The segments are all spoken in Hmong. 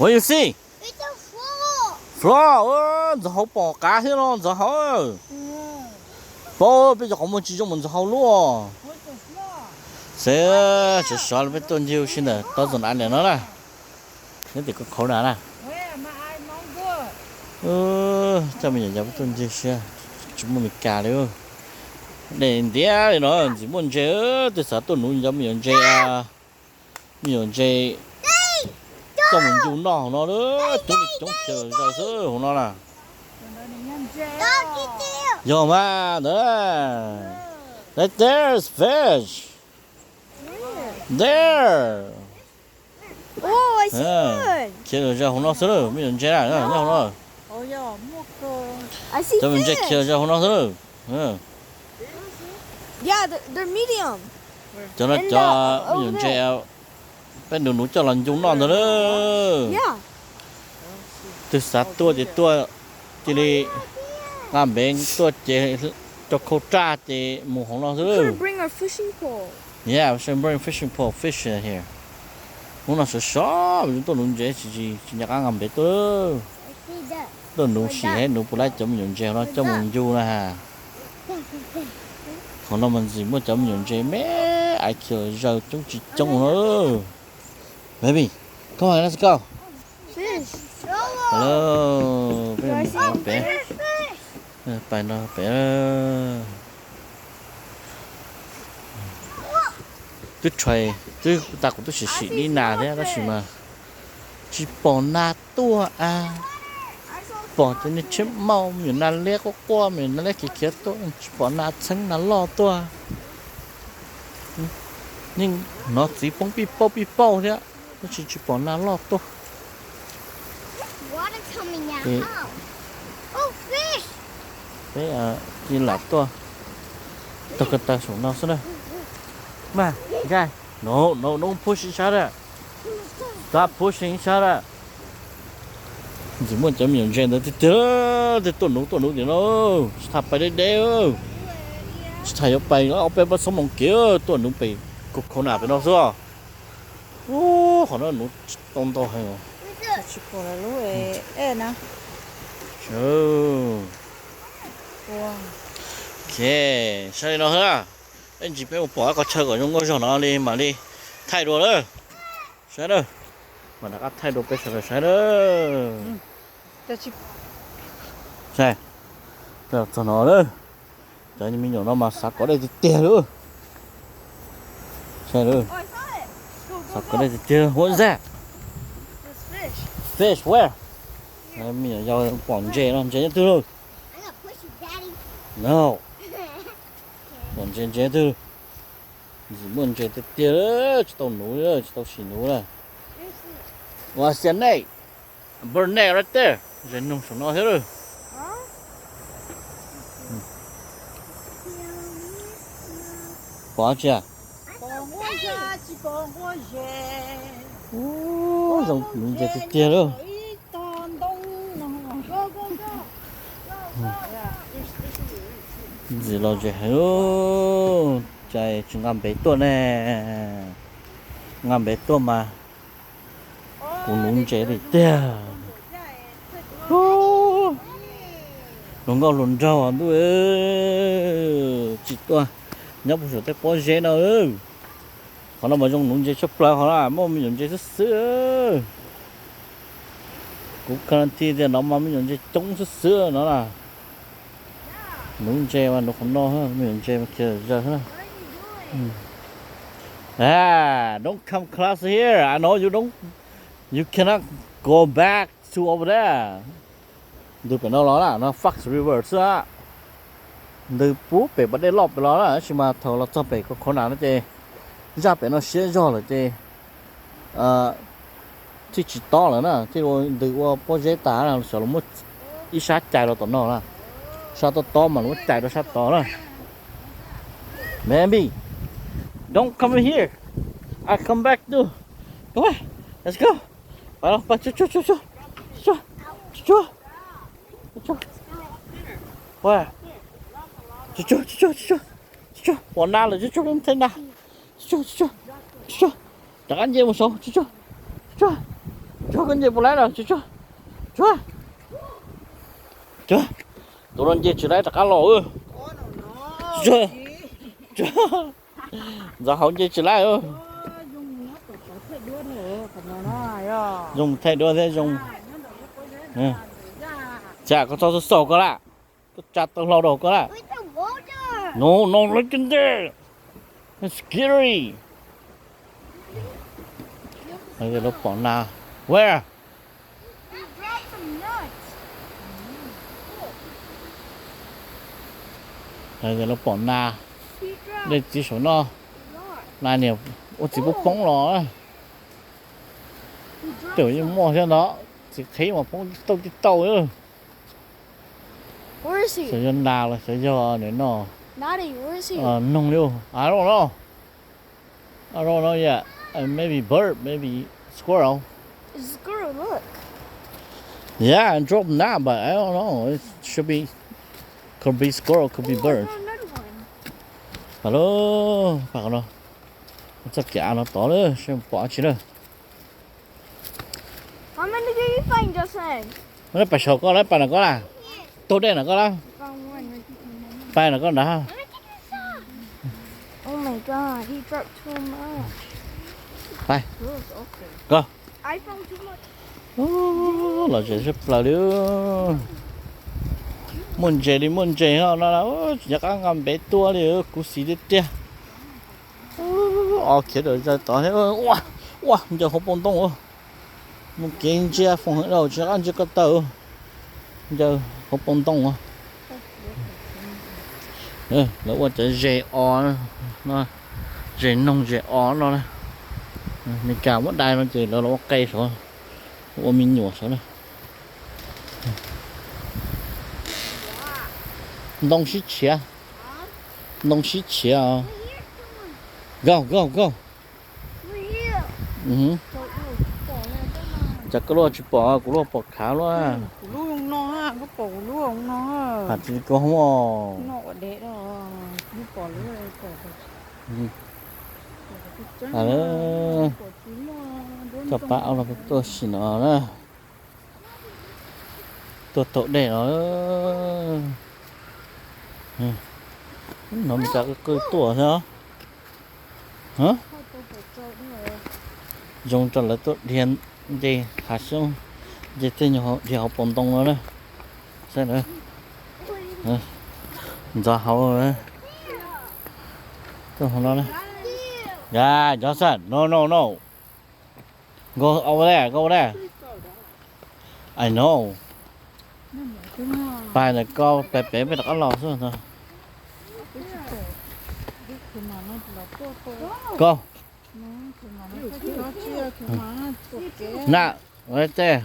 What you see? Frog, ntxoov hauv pom qav thiab no ntxoov hauv. Paub peb cov qhov muag tsis zoo mus ntxoov hauv lub. Xav sov sov li peb tuaj ncig si ntawm tod zos nav ntawm no na. Nyob tim koj khauv na na. Coj me nyuam yaus peb tuaj ncig si, tsis muaj Meskas li. Dej ntiab li no ntxim muaj ntses, twb xav tuaj nuv cov me nyuam ntses, me nyuam ntses coj mus ncu noj hauv no, coob li coob khiav zaws xwb hauv no na. Yog mas ntawd. Right there is fish. There. Khiav zaws hauv no xwb, me nyuam ntses na nyob hauv no. Cov me ntses khiav zaws hauv no xwb. Cov no cov me nyuam ntses peb nuv nuv coj los ncu noj ntawd na. Twb xav tuaj ces tuaj, cia li nqa npev tuaj ces cov khau raj ces mus hauv no xwb. Yeah, we should bring fishing pole, fish here. Hnub no sov sov tuaj nuv ntses, tsis nco qab nqa npev tuaj. Tuaj nuv sim seb nuv puas laib cov me nyuam ntses no coj mus ncu na. Qhov no mas ntxim muaj cov me nyuam ntses me, ai khiav zaws coob tsis coob no. Baby, come on, let's go. Hello, peb mus pem, pais no pem. Twb tshais, twb tas kuv twb sim sim li nas thiab tab sis mas tsis pom nas tuaj a. Pom cov niag tsheb mauj me nyuam nas liab quaj quaj me nyuam nas liab khiav khiav tuaj, tsis pom nas txheeb nas loj tuaj. Yeej hnov txiv poob pij pauj pij pauj thiab tab sis tsis pom nas loj tuaj. Peb lam tuaj taug ko taw saum no xwb na. Mas, guys, no, no, don't push each other. Stop pushing each other. Ntxim muaj cov me nyuam ntses ntawd tiag tiag, tuaj nuv tuaj nuv tim no. Tsis tas pais deb deb, tsis tas yuav pais ob peb pab txhob moo kev, tuaj nuv pem ko khau nam pem no xwb. Ub, qhov no nuv tsis tau ntau heev. Ok, saib li no xwb na. Ib ntsis peb mus pom qhov chaw kom zoo nkauj zog no li mam li thaij dua lawm. Saib na, mam rov qab thaij dua peb sawv daws saib na. Saib, txog no lawm. Cov me nyuam no mas xav kov dej tiag tiag li. Saib, xav kov dej tiag tiag. What is that? Fish where? Me nyuam yaus pom ntses no, ntses nyob twg lauj? No. Pom ntses, ntses twg? Ntxim muaj ntses tiag tiag, tsis tau nuv, tsis tau sim nuv na. Ua xia nej, bird nest right there. Zes noog saum no thiab lawm. Pom tsis? Ub, zoo nuv ntses tiag tiag lawm. Ntxim los zes heev, cas tsis nqa npev tuaj ne? Nqa npev tuaj mas kuv nuv ntses li tiag. Hluas nkauj hluas nraug ntuj, tsis tuaj nyob puag saum tej pob zeb no. Qhov no mas zoo nuv ntses tshaj plaws, qhov no muaj me nyuam ntses xwb xwb. Kuv guarantee tias no mas me nyuam ntses coob xwb xwb no na. Nuv ntses mas nuv qhov no, me nyuam ntses mas khiav zaws na. Ah, don't come close here. I know you don't, you cannot go back to over there. Ntws pem no los na, no Fox River xwb a. Ntws puag pem pas dej loj pem los na, tab sis mas thaum los txog pem ko khov nas no ces zaj pem no siab zog lawm ces thiaj tsis tob lawm na, thiaj ua ntws ua pob zeb tas na, xyov los muab ib sab cais los tom no na, sab tob tob mas los muab cais rau sab tod na. Baby, don't come in here. I come back too. Come on, let's go. Pais los, pais, tsuag tsuag tsuag tsuag tsuag tsuag tsuag tsuag. Tsuag tsuag tsuag tsuag tsuag tsuag, pom nas lawm, tsuag tsuag, thaij nas. Tsuag tsuag tsuag tsuag, rov qab nce mus saud, tsuag tsuag tsuag tsuag. Koj nce puas laib los? Tsuag, tsuag, tsuag. Tus no nce tsis laib rov qab los. Tsuag, tsuag. Ntxov hauv nce tsis laib. Zoo thaij duab thiab zoo. Tsam koj txhob xauj xauj koj lawm. Koj tsa tau hlo rau koj lawm. No, no, lawv cov ntej. Scary. Lawv pom nas. Where? Lawv pom nas. Dej txiv saum no. Nas niam ua txiv poob poob los. Twb yeej muaj thiab ntag, txiv qhib mas poob tij tauj tij tauj. Xyov yog nas los xyov yog nim no noog li. I don't know. I don't know yet. Uh, maybe bird, maybe squirrel. Squirrel, look. Yeah, I drop that, but I don't know. It should be, could be squirrel, could be bird. Pam lauj, pam qhov no. Txoj kev av no tod lawm, seb pom dab tsi lawm. How many did you find, Justin? Lawv pais saum koj, lawv pais ntawm koj lawm. Taug dej ntawm koj lawm. Pais ntawm koj ntawd. Oh my god, he dropped too much. Pais. Yours, okay. Koj. I found too much. Lom zem sab plaws li. Muaj ntses li muaj ntses no, tsis nco qab nqa npev tuaj li, khuv xim tiag tiag. O, khiav rau tod thiab. Ua, ua, ncaws hauv paus ntoo. Mus kev ntsia foom heev rau tsis nco qab ntsia ko taw. Ncaws hauv paus ntoo. Lawv ua cov zes o, zes noog zes o no na. Meskas muab dai no ces lawv los ua qe saud, ua me nyuam saud na. Ntoo sib tshiav, ntoo sib tshiav. Go, go, go. Cas koj luaj tsis pom, kuv luaj pom khav luaj. Has tsis koj hmo. Koj pab ob los tuaj sim no na. Tuaj taug dej no. No me cas qw qw tuaj thiab. Zoo rau lawv tuaj dhia nce hav xyoob, nce tej nyuag dhia hauv paus ntoo no na. Saib na, ntxov hauv. Tuaj hauv no na. Yeah, Johnson, no, no, no. Go over there, go over there. I know. Pais ntawm ko, pais pem peb rov qab los xwb ntag. Go. Na, ua tej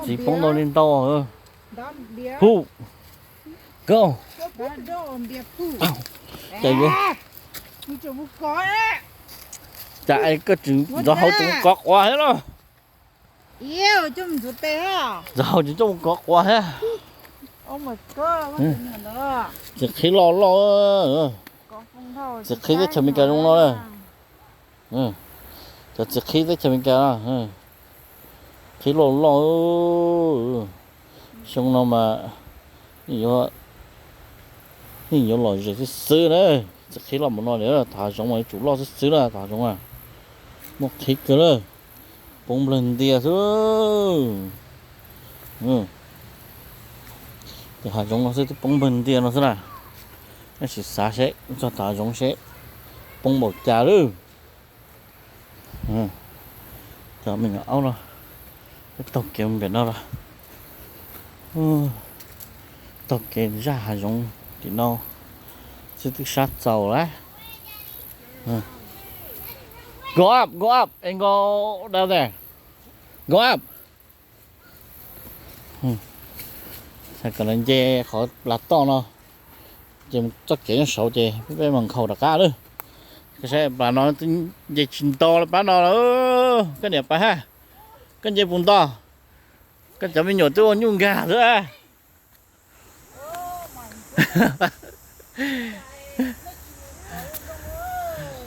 txiv poob ntau li ntau. Hu. Go. Cas yuav, cas es koj tseem ntxov hauv tseem kov quav thiab los? Ntxov hauv tseem coj mus kov quav thiab. Txiv qhib loj loj. Txiv qhib teb chaws Amelikas zoo no na. Cov txiv qhib teb chaws Amelikas no. Qhib loj loj. Xyoo no mas yeej yuav lom zem xwb xwb na. Txiv qhib loj npaum no, tom hav zoov mas yuav tsum loj xwb xwb na, tom hav zoov a. Muaj qhib kawg lawm. Poob nplawg ntias xwb. Tom hav zoov no xwb twb poob nplawg ntias no xwb na. Sim xav seb txog tom hav zoov seb poob npaum cas lawm. Cov me nyuam aub no, peb taug kev mus nram no los, taug kev zaj hav zoov tim no xwb twb sab txaus lawm. Go up, go up and go down there. Go up. Kom lawv nce qhov plas toj no, ces txoj kev nyob saud ces peb mam nkhaus rov qab lawm. Koj saib plas no twb nce tsis nto li pab no lawm. Koj niam pais hab, koj nce puas nto? Koj cov me nyuam twb ua nyuj nkag xwb.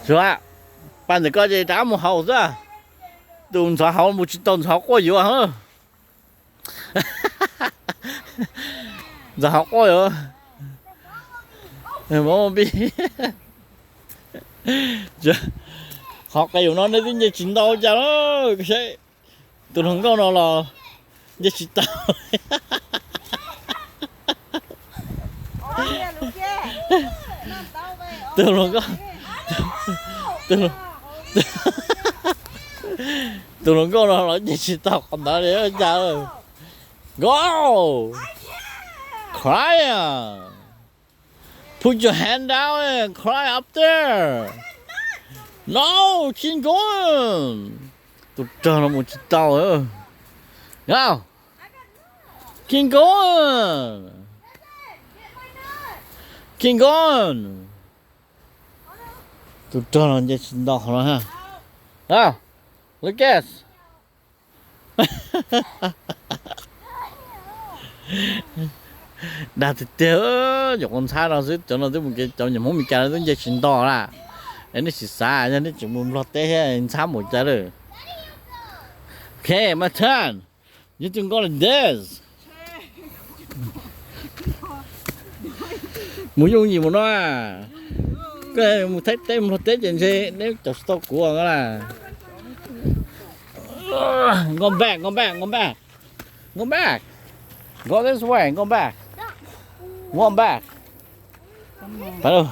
Suav, pais ntawm koj ces rov qab mus haus xwb. Tus ntxhov hauv mus tsis tau, ntxhov hauv quaj yuav. Ntxhov hauv quaj yuav. Pi, qhov qe yus no nej twb nce tsis ntau cas lawm. Tus hluas nkauj no los nce tsis tau. Tus hluas nkauj, tus hluas, tus hluas nkauj no los nce tsis tau qhov ntawd li cas. Go! Cry! Put your hand down and cry up there. No, keep going. Tus rog no mus tsis tau. Go. Keep going. Keep going. Tus rog no nce tsis ntau qhov no ha. Go. Lucas. Dag tiag tiag, nyuam qhuav ntxhab no xwb, cov no twb mus kev, cov nyuam Hmoob Meskas no twb nce tsis nto na. Es nej tsis xav, yog nej tseem mus Nplog teb thiab ntxhab mus cas lawm. Okay, my turn. You can go like this. Mus yooj yim mus no. Koj mus Thaib teb mus Nplog teb ces ntshe neb caum tsis tau kuv na. Go back, go back, go back. Go back. Go this way, go back. Go back. Pab,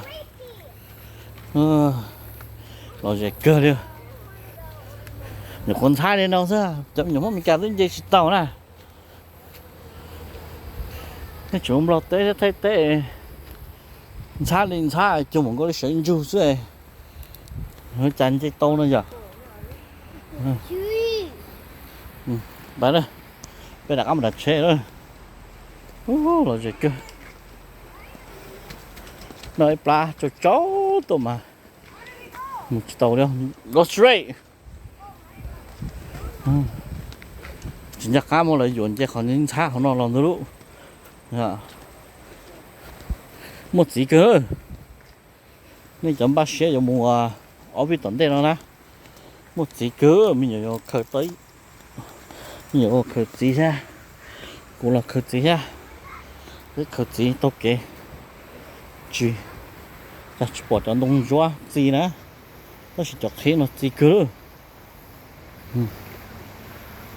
los zem kawg li. Nyuam qhuav ntxhab li no xwb, cov nyuam Hmoob Meskas twb nce tsis tau na. Nej tseem mus Nplog teb thiab Thaib teb, ntxhab li ntxhab cuag mus nkaus li sawv ntsug xwb. Cas nce tau no yom. Pab, peb rov qab mus nram tsheb lawm. Los zem kawg. No ib plab tsau tsau tuaj mas mus tsis tau li. Go straight. Tsis nco qab muab lawv yuam nce qhov ntxhab hauv no los ntag lauj. Muaj txiv kawg. Nej cov npaj siab yuav mus ob peb tom ntej no na, muaj txiv kawg, me nyuam yuav khaws tau, me nyuam ua khaws txiv thiab, kuv los khaws txiv thiab, peb khaws txiv taug kev. Tsis, cas tsis pom cov ntoo ntsuab txi na, tab sis cov qhib no txi kawg lawm.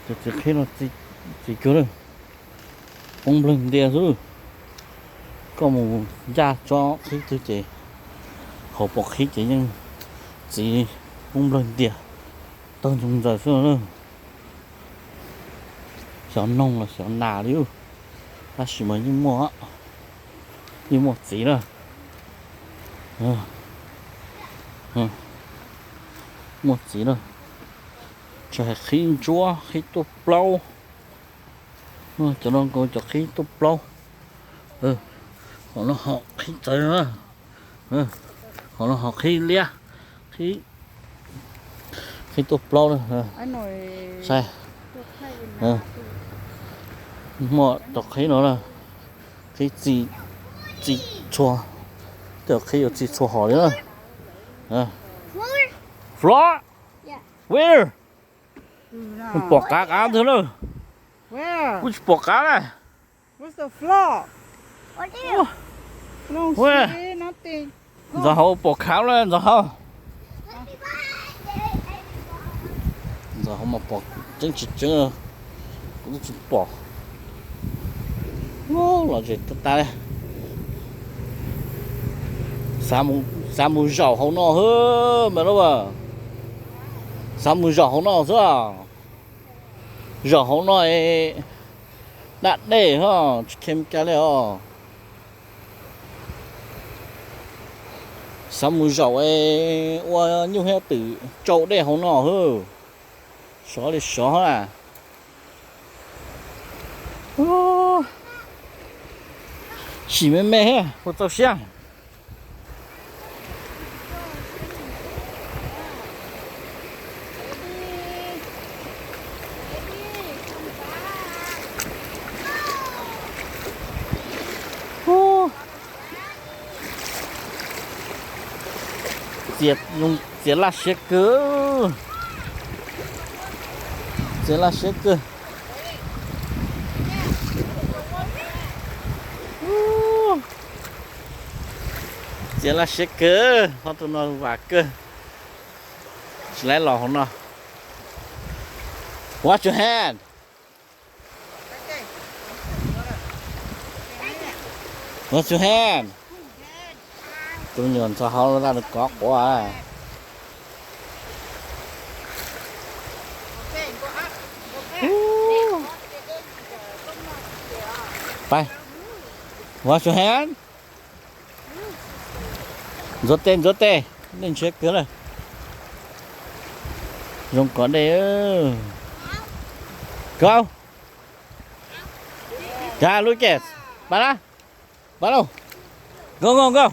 Cov txiv qhib no txi kawg lawm. Poob nplawg ntias xwb. Koj mus ncaj tsob qhib twg ces hauv paus qhib ces yeej txiv poob nplawg ntias, tawg ntsoog ntxaws xwb na. Xyov noog los xyov nas li, tab sis mas yeej muaj, yeej muaj txiv na. Muaj txiv na. Tsis hais qhib ntsuab, qhib tuaj plaub. Cov no nkaus cov qhib tuaj plaub. Qhov no ho qhib txawv, qhov no ho qhib liab, qhib, qhib tuaj plaub na. Saib, muaj cov qhib no na, qhib txi, txi txhua, tej qhib yuav txi txhua hom li na. Floor? Where? Pom qav qav ntag na. Kuv tsis pom qav na. Ntxov hauv pom khav na, ntxov hauv. Ntxov hauv mas pom tseeb tsis tseeb, kuv twb tsis pom. Los zem tas tas li. Xav mus zaum hauv no xwb mas lauj. Xav mus zaum hauv no xwb. Zaum hauv no es daj dej ho tsis khe me cas li os. Xav mus zaum es ua nyuj hiab twm tsau dej hauv no xwb. Sov li sov na. Sim me me thiab puas txaus siab. Txias, txias laj siab kawg. Txiav laj siab kawg. Txiav laj siab kawg, ho tus no vam kawg. Tsis laib los hauv no. Wash your hand. Wash your hand. Tus me nyuam ntxhov hauv no nws kov quav. Pais. Wash your hand. Ntxuav tes, ntxuav tes. Dej ntshiab kawg lawm. Zoo kov dej. Go. Go, Lucas. Pais na. Pais lauj. Go, go, go.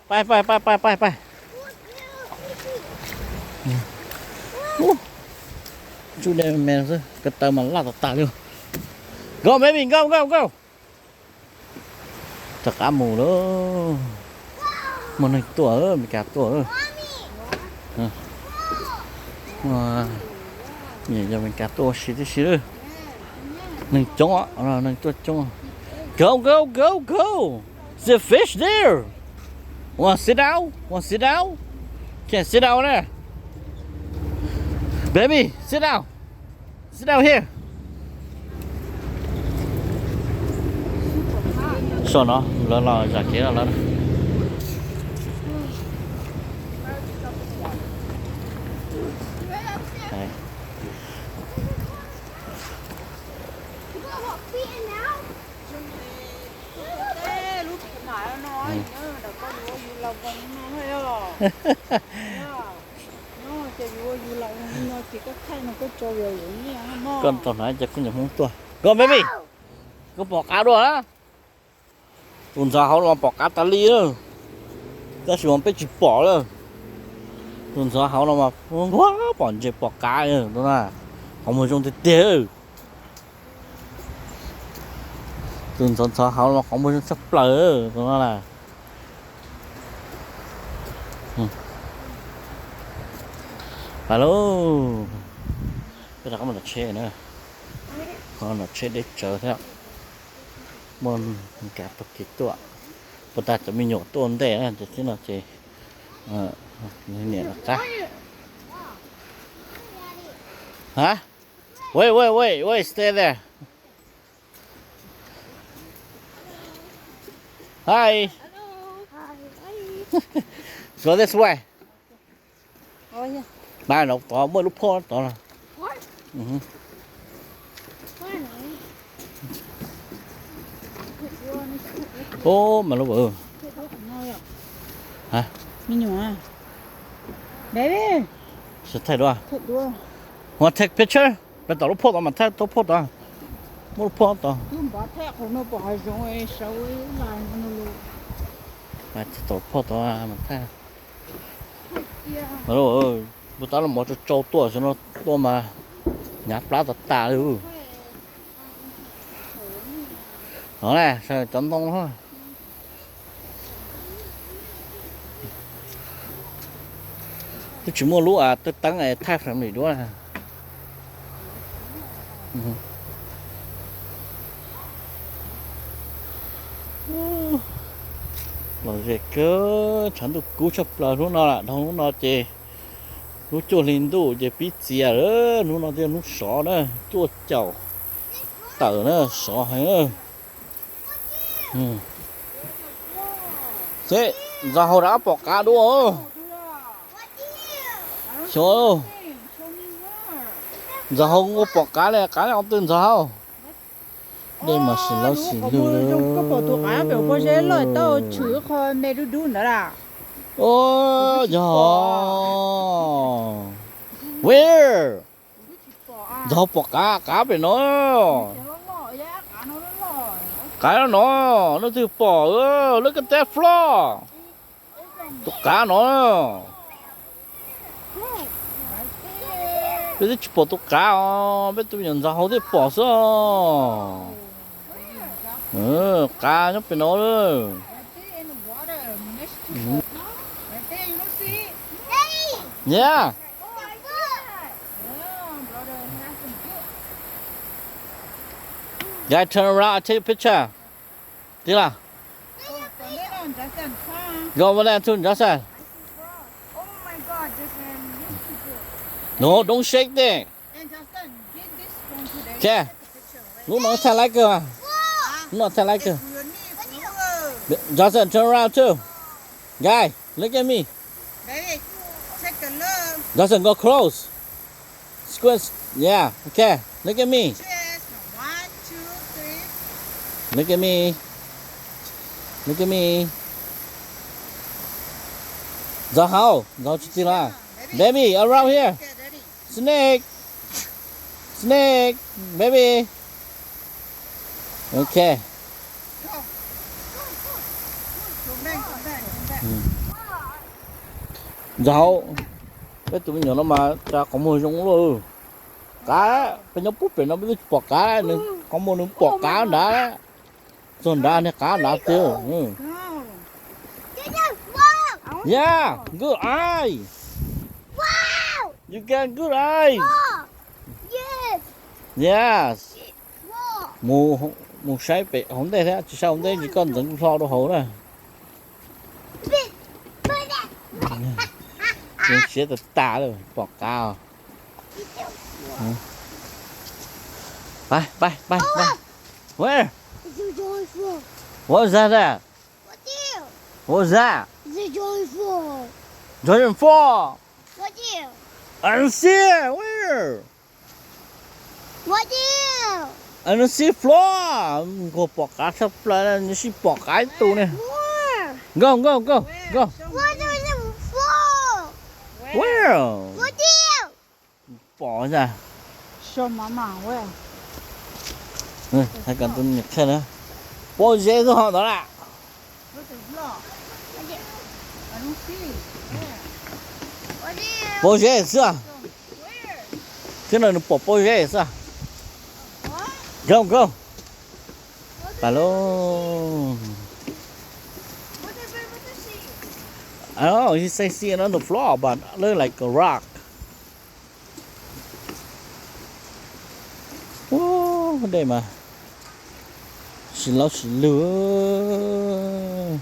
Pais, pais, pais, pais, pais, pais. Tsuj dej me xwb, ko taw mas laj tas tas li. Go, baby, go, go, go. Rov qab mus lawm. Muaj neeg tuaj, Meskas tuaj. Yog Meskas tuaj ua si tib si lawm. Neeg coob, neeg tuaj coob. Go, go, go, go. There's a fish there. Want sit down? Want sit down? Can sit down there. Baby, sit down. Sit down here. Saum no, lawv los zam kev no lawm. Koj tau hnav cov khaub ncaws Hmoob tuaj. Koj baby, koj pom qav dua na. Tus ntxhov hauv no pom qav tas li lawm, tab sis mas peb tsis pom lawm. Tus ntxhov hauv no mas nquag pom ntses pom qav, qhov muag zoo tiag tiag. Tus ntxhov ntxhov hauv no qhov muag zoo tshaj plaws tus no na. Pais lauj, peb rov qab mus tom tsheb na. Ho tom tsheb deb tsawv thiab. Muaj Meskas taug kev tuaj, puas tas cov me nyuam tuaj ntej na, ces tib no ces niam rov qab. Huh? Wait, wait, wait, wait, stay there. Hi. Go this way. Pais no tod, muaj lub phoj tod. Ub, mas lub, baby, thaij dua. Want take picture? Pais tom lub phoj tod mas thaij tau phoj tod. Muaj lub phoj tod. Pais tom lub phoj tod mas thaij. Puag ta los mov tsau tsau tuaj, xyov no tuaj mas hnyav plab tas tas li. No na, cov ntoo no. Twb tsis muaj lub tawb teeb thaij family duab na. Lom zem kawg, tshav ntuj kub tshaj plaws hnub no, dhau hnub no ces lub cuaj hli ntuj ces pib txias lawm, hnub no thiaj hnub sov na, cuaj caum tawm na, sov heev na. Seb, ntxhov hauv rov qab pom qav dua. Xyov, ntxhov hauv ua pom qav li, qav li qhov twg ntxhov hauv. Dej mas sim laub sim lug. Koj pom tus qav pem pob zeb loj tau tshwm qho me dub dub ntawd lawm? Yog. Where? Ntxhov hauv pom qav, qav pem no. Qav no, leej twg pom? Look at that frog. Tus qav no. Peb twb tsis pom tus qav os, peb tus me nyuam ntxhov hauv thiaj pom xwb os. Qav nyob pem no lawm. Yeah. Guys, turn around, I take a picture. Tila. Go over there too, Johnson. No, don't shake it. Okay. Lub no thaij laib kawg. Lub no thaij laib kawg. Johnson, turn around too. Guys, look at me. Johnson, go close. Squint. Yeah, okay. Look at me. Look at me. Look at me. Ntxov hauv, ntxov hauv tsis txig los. Baby, around here. Snake. Snake. Baby. Okay. Ntxov hauv, peb tus me nyuam no mas tsa qhov muag zoo luaj. Qav, peb nyob pub pem no peb twb tsis pom qav, nws qhov muag nws pom qav nrad. Txog nrad niag qav nrad tiag. Yeah, good eye. You get good eye. Yes. Mus, mus saib pem hauv ntej thiab, tsis saib hauv ntej tsis koj ntxeev hlo rau hauv na. Siab tas tas lawm, pom qav. Bye, bye, bye, bye. Where? What was that at? What was that? Dragonfly. I don't see it. Where? I don't see floor. Nkaus pom qav tshaj plaws, nws sib pom qav ib tug ne. Go, go, go, go. Where? Pom a. Pob zeb xwb ho ntawd lawm. Pob zeb xwb a. Thiab no nws pom pob zeb xwb a. Go, go. Pam lauj. Oh, he say see another floor, but look like a rock. Ub, dej mas sis laub sis lug,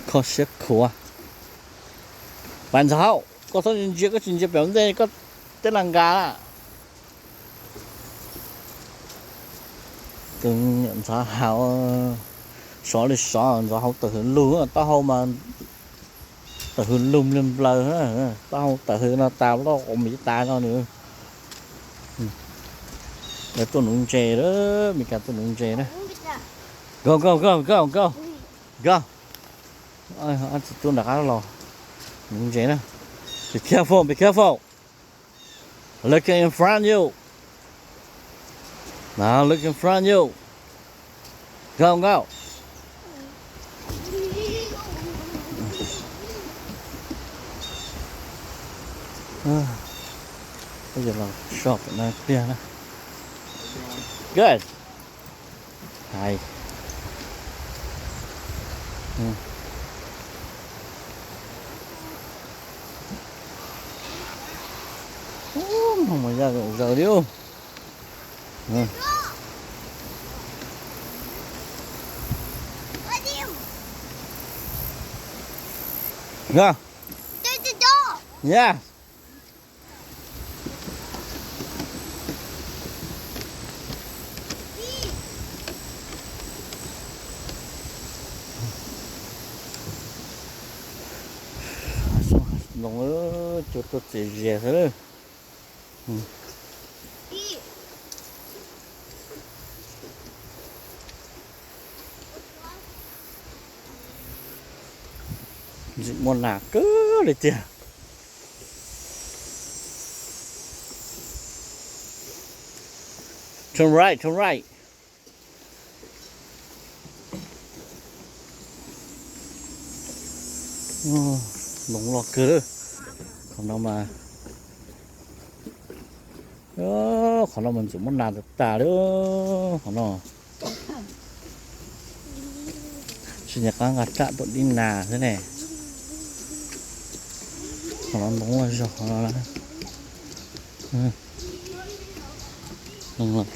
kho siab khuav. Pab ntxhov, koj txhob ntsia, koj tsis ntsia pem ntej koj tej las nkas. Tus ntxhov hauv, sov li sov, ntxhov hauv tawm hws lug, taub hau mas tawm hws lug nplaws, taub hau tawm hws no tas loj ua mis tas no nws. Lawv tuaj nuv ntses, Meskas tuaj nuv ntses na. Go, go, go, go, go. Go. Txiv tub nram qab los nuv ntses na. Be careful, be careful. Look in front you. Now look in front you. Go, go. Peb yuav los so pem no pliag na. Good. Hais. Ub, no mas yaj zaws li. Nga. Ya. Zoo, cua tuaj txias zias xwb. Ntxim muaj nas kawg li tiag. Turn right, turn right. Ntoo loj kawg. Qhov no mas, qhov no mas ntxim muaj nas tas tas li qhov no. Tsis nco qab nqa raj tuaj dib nas xwb ne. Qhov no ntoo loj zog qhov no. Ntoo loj.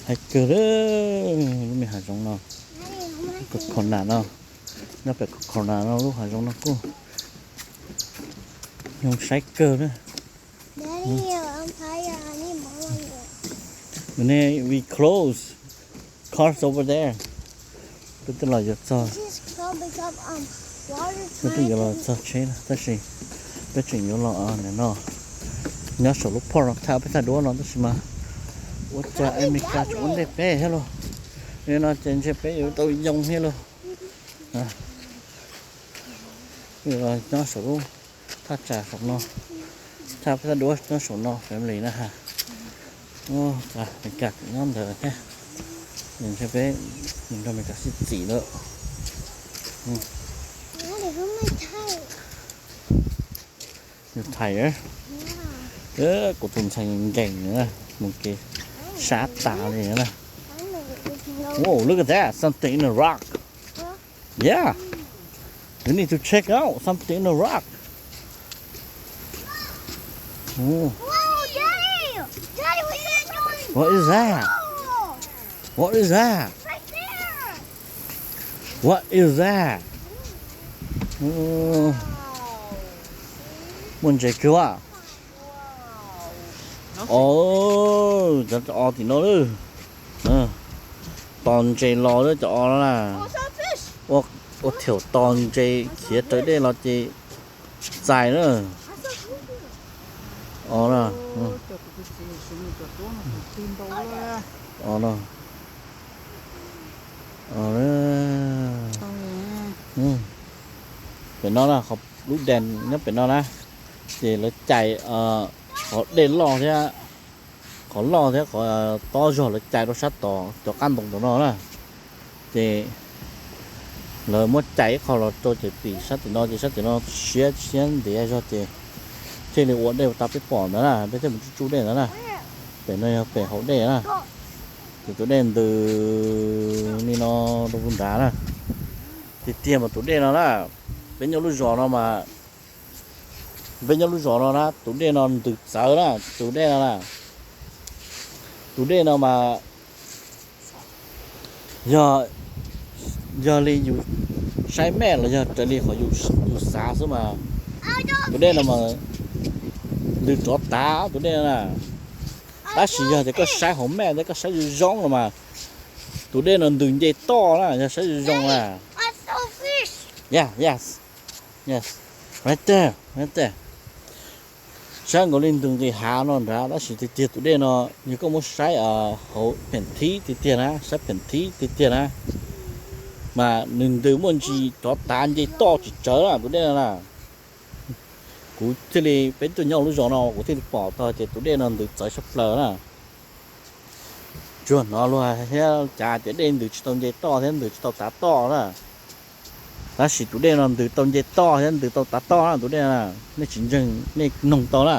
Haib kawg li, lub me hav zoov no, Corona no, nyob pem Corona no lub hav zoov no kuj zoo saib kawg na. Daddy, I'm tired. I need more water. Hnub no we close cars over there. Peb twb los yuav txog, peb twb yuav los txog tsheb na, tab sis peb tseem yuav los nim no nyob saum lub port no thaij peb thaj duab no tab sis mas ua cas Amelikas tseem ua ntej peb thiab lauj. Li no ces ntshe peb yuav tau yoo thiab lauj. Nyob saum lub thaj tsam saum no, thaj peb thaj duab nyob saum no family na ha. Amelikas tseem nyob ntawd thiab. Ntshe peb nrog Amelikas sib txim lawm. Yus tired? Kuv tus ntxhais nkees na, mus kev sab tas li na. Whoa, look at that, something in the rock. Yeah. We need to check out something in the rock. Ooh. Whoa, Daddy! Daddy, we found one! What is that? Oh, What is that? Right there! What is that? Ooh. Wow. See? Muaj ntses kawg a. Wow. Oh, cov o tim no lawm. Tos ntses los lawm cov o no na. Oh, some fish. Ua, ua thaum tos ntses khiav raws dej los ces txais na. O na. O na. Pem no na, qhov lub dam nyob pem no na, ces lawv cais qhov dej loj thiab, qhov loj thiab qhov tob zog lawv cais rau sab tod cov qab ntoo tom no na. Ces lawv muab cais ib qho los rau ces tim sab tim no ces sab tim no siab siab ntev zog ces thiaj li ua dej ua tas peb pom ntawd na, peb thiaj mus tsuj tsuj dej ntawd na. Pem no yog pem hauv dej na. Ces tus dej ntws li no rau nrad na. Tiag tiag mas tus dej no na, peb nyob lub zos no mas, peb nyob lub zos no na tus dej no ntws txawv na, tus dej no na, tus dej no mas yog, yog li yus saib mej los yog raws li qhov yus xav xwb mas tus dej no mas ntws rov tav tus dej no na. Tab sis yog tias koj saib hauv mej thiab koj saib zoo zoo no mas tus dej no ntws nce toj na, yog saib zoo zoo na. Yeah, yes, yes, right there, right there. Saib nkaus li ntws nqis hav no nrad, tab sis tiag tiag tus dej no yog koj muab saib hauv pheem thib tiag tiag na, saib pheem thib tiag tiag na, mas nws ntws muaj ntsis rov tav nce toj tsis tsawv na tus dej no na. Kuv thiaj li, peb tuaj nyob lub zos no kuv thiaj li pom tau tias tus dej no ntws txawv tshaj plaws na. Tsuas hnov luag thiab cav tias dej ntws tsis tau nce toj thiab ntws tsis tau tav toj na. Tab sis tus dej no ntws tau nce toj thiab ntws tau tav toj na tus dej na. Nej tsis ntseeg nej noog tau na,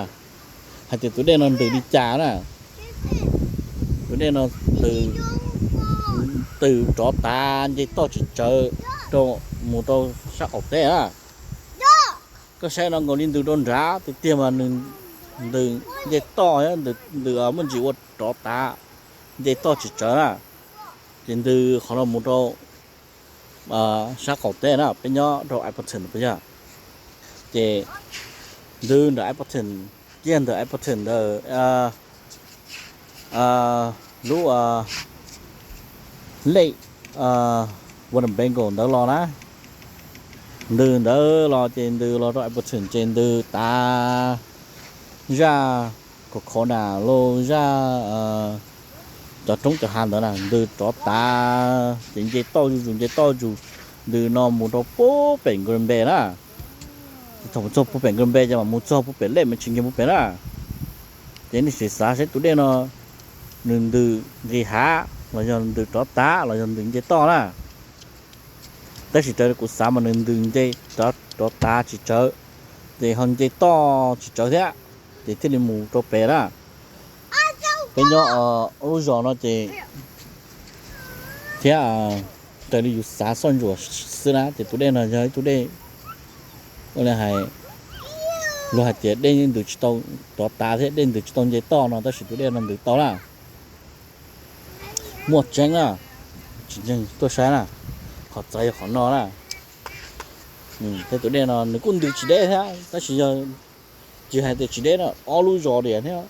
hais tias tus dej no ntws li cas na. Tus dej no ntws, ntws rov tav nce toj tsis tsawv rau, mus rau sab qaum teb na. Koj saib no nkaus li ntws rau nrad tiag tiag mas nws ntws nce toj, ntws muaj ntsis ua rov tav nce toj tsis tsawv na. Ces ntws qhov no mus rau sab qaum teb na, peb nyob rau Appleton peb yog. Ces ntws ntawm Appleton, kiag ntawm Appleton ntawm lub lej Winnebago ntawd los na. Ntws ntawd los ces ntws los rau Appleton ces ntws tav zaj Corona los zaj cov roob cov hav ntawd na, ntws rov tav ces nce toj zuj zus nce toj zuj zus, ntws no mus rau puag pem Green Bay na. Thaum mus txog puag pem Green Bay ces mam mus txog puag pem lej mas tsis nkees puag pem na. Ces nej sim xav saib tus dej no nws ntws nqis hav los yog ntws rov tav los yog ntws nce toj na. Tab sis raws li kuv xav mas nws ntws nce rov tav tsis tsawv, ces ho nce toj tsis tsawv thiab, ces thiaj li mus rau pem na. Peb nyob lub zos no ces thiab raws li yus xav soj ntsuam xwb na ces tus dej no yog ib tug dej, ua li hais, luag hais tias dej ntws tsis tau rov tav thiab dej ntws tsis tau nce toj no, tab sis tus dej no ntws tau na. muaj tseeb na, tsis ntseeg tuaj saib na, qhov txawv yog qhov no na. Thiab tus dej no nws kuj ntws tsis deb thiab, tab sis yog tsis hais tias tsis deb no, ob lub zos diam thiab,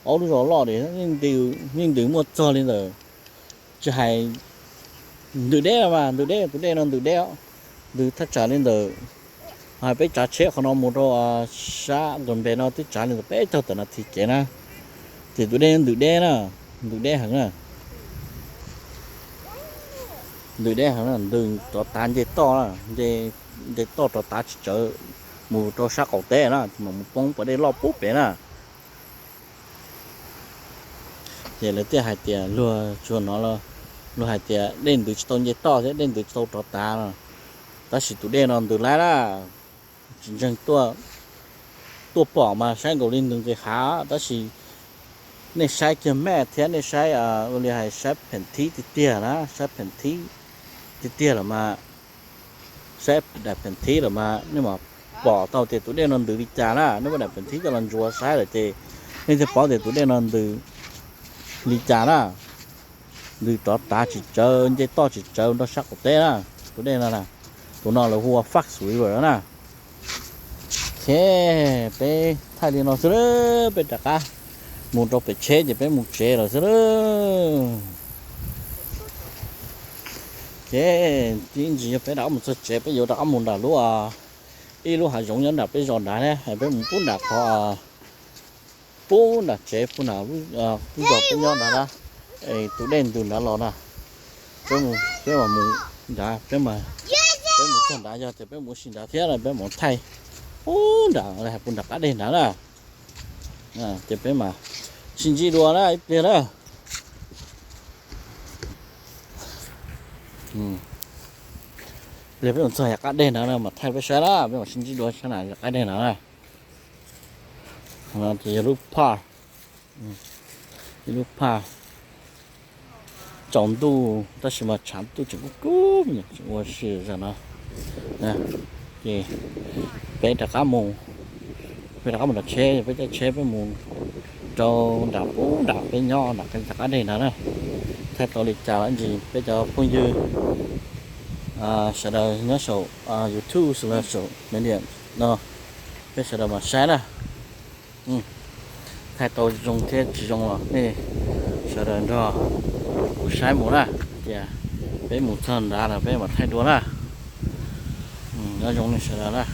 ob lub zos loj diam, yeej ntws muaj txog li ntawd. Tsis hais ntws deb no mas ntws deb, tus dej no ntws deb, ntws thaj tsam li ntawd. Hais peb tsav tsheb qhov no mus rau sab Nqos Npes no twb tsav li ntawd peb caug tawm nas this kev na. Ces tus dej ntws deb na, ntws deb heev na, ntws deb heev na, ntws rov tav nce toj, nce toj rov tav tsis tsawv mus rau sab qaum teb na, ces mam mus poob pas dej loj pub pem na. Ces lawv thiaj hais tias luag tsuas no, luag hais tias dej ntws tsis tau nce toj thiab dej ntws tsis tau rov tav no, tab sis tus dej no ntws laib na. Tsis ntseeg tuaj pom mas saib nkaus li ntws nqis hav, tab sis nej saib kiag map thiab nej saib ua li hais saib pheem thib tiag tiag na, saib pheem thib tiag tiag lawm mas, saib daim pheem thib lawm mas nej mam pom tau tias tus dej no ntws li cas na. Nej muab daim pheem thib coj los ntsuas saib lawm ces nej thiaj paub tias tus dej no ntws li cas na. Ntws rov tav tsis tsawv, nce toj tsis tsawv nrog sab qaum teb na. Tus dej no, tus no lawv hu ua Fox River na. Ces peb thaij li no xwb, peb rov qab mus rau pem tsheb ces peb mus tsev lawm xwb. Ces ib ntsis yog peb rov qab mus txog tsev peb yuav rov qab mus nram lub, ib lub hav zoov nyob nram peb zos nrad na, peb mus pub nram qhov, pub nram tsev pub nram lub zos peb nyob nrad na. Tus dej ntws nrad los na, peb mus nrad, peb mus txog nrad yog tias peb mus ua si nrad thiab no peb mus thaij pub nram, hais pub nram qab deg nrad na. Ces peb mam sib ntsib dua na ib pliag na. Pliag peb mus txog yav qab deg nrad no mam thaij peb saib na, peb mam sib ntsib dua saib na yav qab deg nrad na. Ces yog lub phaj, ib lub phaj tsaus ntuj tab sis mas tshav ntuj tseem kub kub me nyuam tseem ua si zog no. Ces peb rov qab mus, peb rov qab mus nram tsheb, peb caij tsheb peb mus rau nram pub nram peb nyob nram qab deg nrad na. Thaij tau li cas los ntsis peb cov phooj ywg sawv daws nyob saum YouTube los saum media no, peb sawv daws mam saib na. Thaij tau zoo thiab tsis zoo los nej sawv daws nrog kuv saib mus na, tias peb mus txog nrad los peb mam thaij dua na. Nyob zoo nej sawv daws na.